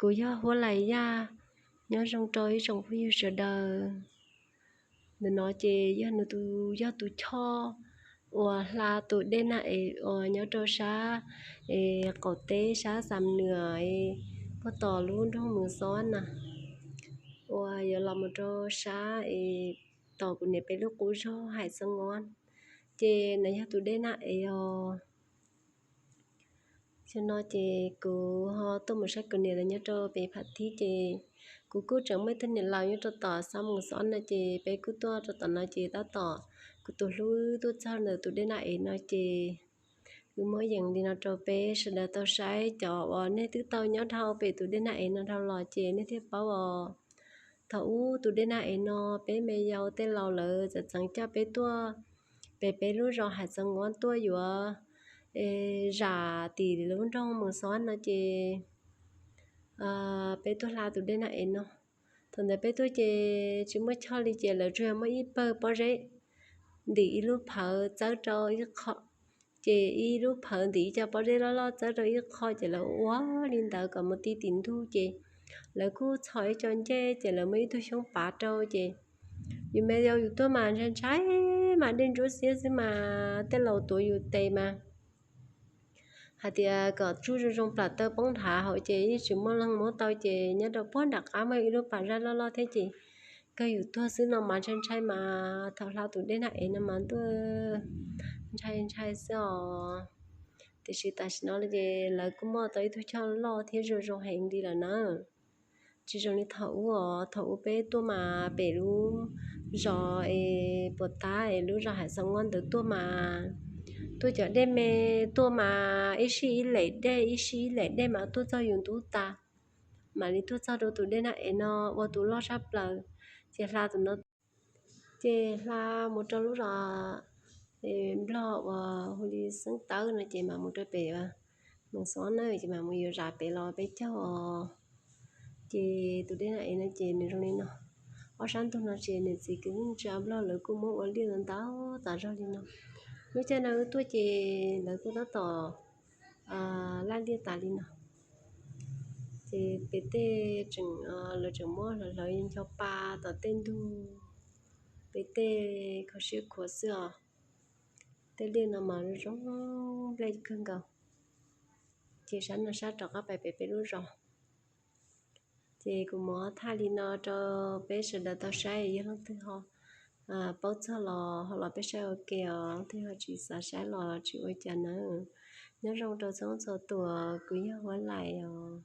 Kuv yog Huab Lais Yaj, nyob zoo rau ib tsoom phooj ywg sawv daws. Ntawm no ces yog nws tus, yog tus choj uas hla tus dej nag ev uas nyob rau sab es qaum teb sab Xam Nuas es puag tom lub nroog Mws Xob na, uas yuav los mus rau sab es tom kuv niam peb lub qub zog Hais Xeeb Ob. Ces no yog tus dej nag ev os. Xyoo no ces kuv ho tuaj mus saib kuv niam lawv nyob rau pem Pham Thib ces kuv kuj tseem muaj ib tug niam laus nyob rau tom sab Mws Xob no ces peb kuj tuaj rau tom no ces tab tom kuv tus hlub tuaj txog ntawm tus dej nag ev no ces kuv muab yees li no rau peb sawv daws tau saib. Cov uas nej twb tau nyob dhau pem tus dej nag ev no dhau los ces nej thiaj paub os. Thaum ub tus dej nag ev no peb me yau tej laus lawv txawm txeev coj peb tuaj pem peb lub zos Hais Xeeb Ob tuaj yuav zam tim lub nroog Mws Xob no ces peb tuaj hla tus dej nag ev no. Thaum ntawd peb tuaj ces tsis muaj choj li ces lawv tsuas yog muaj ib pawg pob zeb ntim ib lub phawv txawb rau ib qho, ces ib lub phawv ntim ib co pob zeb loj loj txawb rau ib qho ces lawv ua li ntawd kom mus ti tim ntug ces lawv kuj txhos ib co ncej ces lawv muaj ib tug xyoob pav rau ces yus me yau yus tuaj mas ntshai ntshai mas dej ntsuab xiab xwb mas tej laus tuav yus tes mas hais tias kom tsuj zoo zoo plam taw poob nrhav hauv ces yeej tsis muaj leej muab tau ces nyob rau puag nram qab muaj ib lub pas zaj loj loj thiab ces kawg yus tuag xwb no mas ntshai ntshai mas thaum hla tus dej nag ev no mas ntuj ntshai ntshai xwb os. Tiam sis tam sim no ces lawv kuj muaj tau ib tug choj loj thiab zoo zoo heev li lawm na. Tsis zoo li thaum ub os, thaum ub peb tuaj mas pem lub zos es puas tab es lub zos Hais Xeeb Ob ntawd tuaj mas tuaj cov dej me tuaj mas ib sij ib lem dej ib sij ib lem dej mas tuaj txog yus ntub tas. Mam li tuaj txog rau tus dej nag ev no ua tus loj tshaj plaws, ces hla tus no ces hla mus rau lub zos Nplog uas hu li Xeeb Tawb no ces mam mus rau pem Mws Xob na ces mam mus yuav zam pem los peb caug os. Ces tus dej nag ev no ces nws zoo li no. Ob sab ntug no ces niam txiv kwv tij neej tsa Nplog lawv kuj muab ua liaj ntau tas zog li no. Lub caij no wb tuaj ces lawv kuj tab tom laj liaj tas li no. Ces pem tej tseem, lawv tseem muab hlawv hlawv ncho pa tom tej ntug, pem tej kho siab khuav xwb os. Tej liaj no mas zoo nplej kawg nkaus. Ces sab no sab rov qab pais pem peb lub zos. Ces kuv muab thaij li no rau peb sawv daws tau saib, yog leej twg ho paub txog los ho los peb saib ua ke os, leej twg ho tsis xav saib los tsis ua cas nawb. Nyob zoo rau txhua txhua tus, kuv yog Huab Lais os.